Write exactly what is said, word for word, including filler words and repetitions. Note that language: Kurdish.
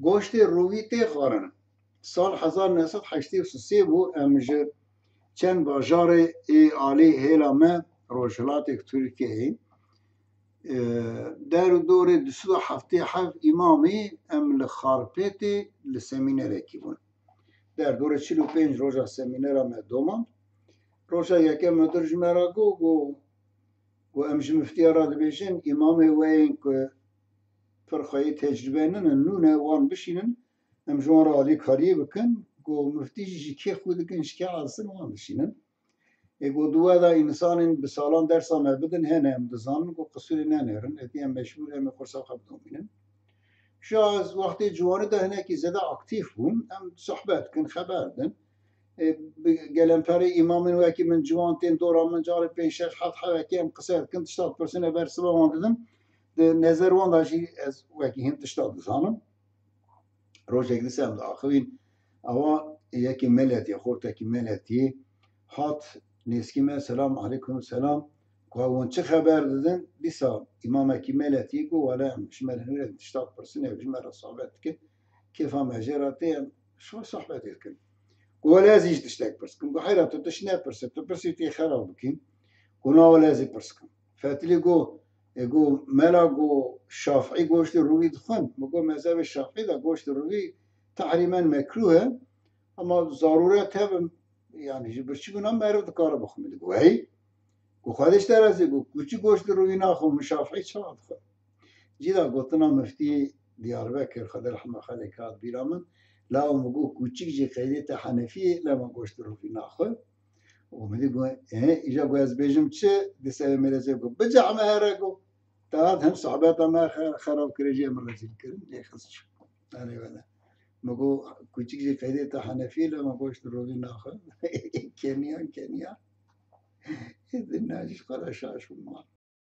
Goştê rûvî tê xwarin. Sal hezar neh sed heştê û sê bû, em ji çend bajarê ê alî hêla me rojhilatê Tirkiyeyê, e, der û dorê du sed û heftê heft îmamî em li Xarpêtê li semînerekî bûn. Der dorê çil û pênc roja semînera me domand. Roja yekem mudir ji me re got, got, got, em ji miftiya re dibêjin, îmamê we yên ku pir xweyî tecrûbe nînin, nû ne, wan bişînin, em ji wan re alîkariyê bikin. Got, miftî jî ji kê xwe dikin, ji kê hesin, wan bişînin. Ê got, di we de însanên bi salan dersa me bidin hene, em dizanin ku qisûrê nenêrin, êdî em mecbûr em ê xursa xwe bidomînin. Ji ez wextê ciwanî de hinekî zêde aktîf bûm, em sohbet dikin, xeber din. Ê, bi gelemperê îmamên wekî min ciwan tên dora min, carê pênc şeş heft hevekê em qise dikin, tişta dipirsin, ê bersiva wan didim. Di nezer wan de jî ez wekî hin tişta dizanim. Rojek dîsa em diaxivîn, awa yekî meletî, xortekî meletî hat nêzkî me, selam aleykum, selam. Ku hûn çi xeber didin? Dîsa îmamekî meletî got, wele em ji me re nûre tişta dipirsin, ew ji me re sohbet dikin. Kêfa me jê re tê, em ji we sohbetê dikin. Got, wele ez jî tiştek pirs kim. Got, heyra tu tişt nepirse, tu pirsî tê xera bikî. Got, na wele ez ê pirs kim. Fetilî got, e, got, mela got, Şafîî goştê rûvî dixwin. Min got, mezhebê Şafîî de goştê rûvî tehrîmen mekrûh e. Ama zarûret hebe, yani ji birçî bûna meriv dikare bixwe. Min got, hey. Got, Xwedê ji te razî, got, kûçik goştê rûvî naxwe, min Şafîî çawa dixwe? Cî de gotina miftî Diyarbekir, Xwedê rehma xelê kat bîra min. Law min got, kûçik jî qeydê te Henefî ye, lema goştê rûvî naxwe. Û min dî got, e, îja got ez bêjim çi? Dîsa wê mêrezê got, bicehme here got. Te hat hem sohbeta me xe-, xerab kire jî em rezîl kirin. Lê xist çû. Erê wele. Min got, kûçik jî qeydê te Henefî ye, lema goştê rûvî naxwe. Keniyan, keniyan. Ê dinya jî ji xwe re şaş bûm.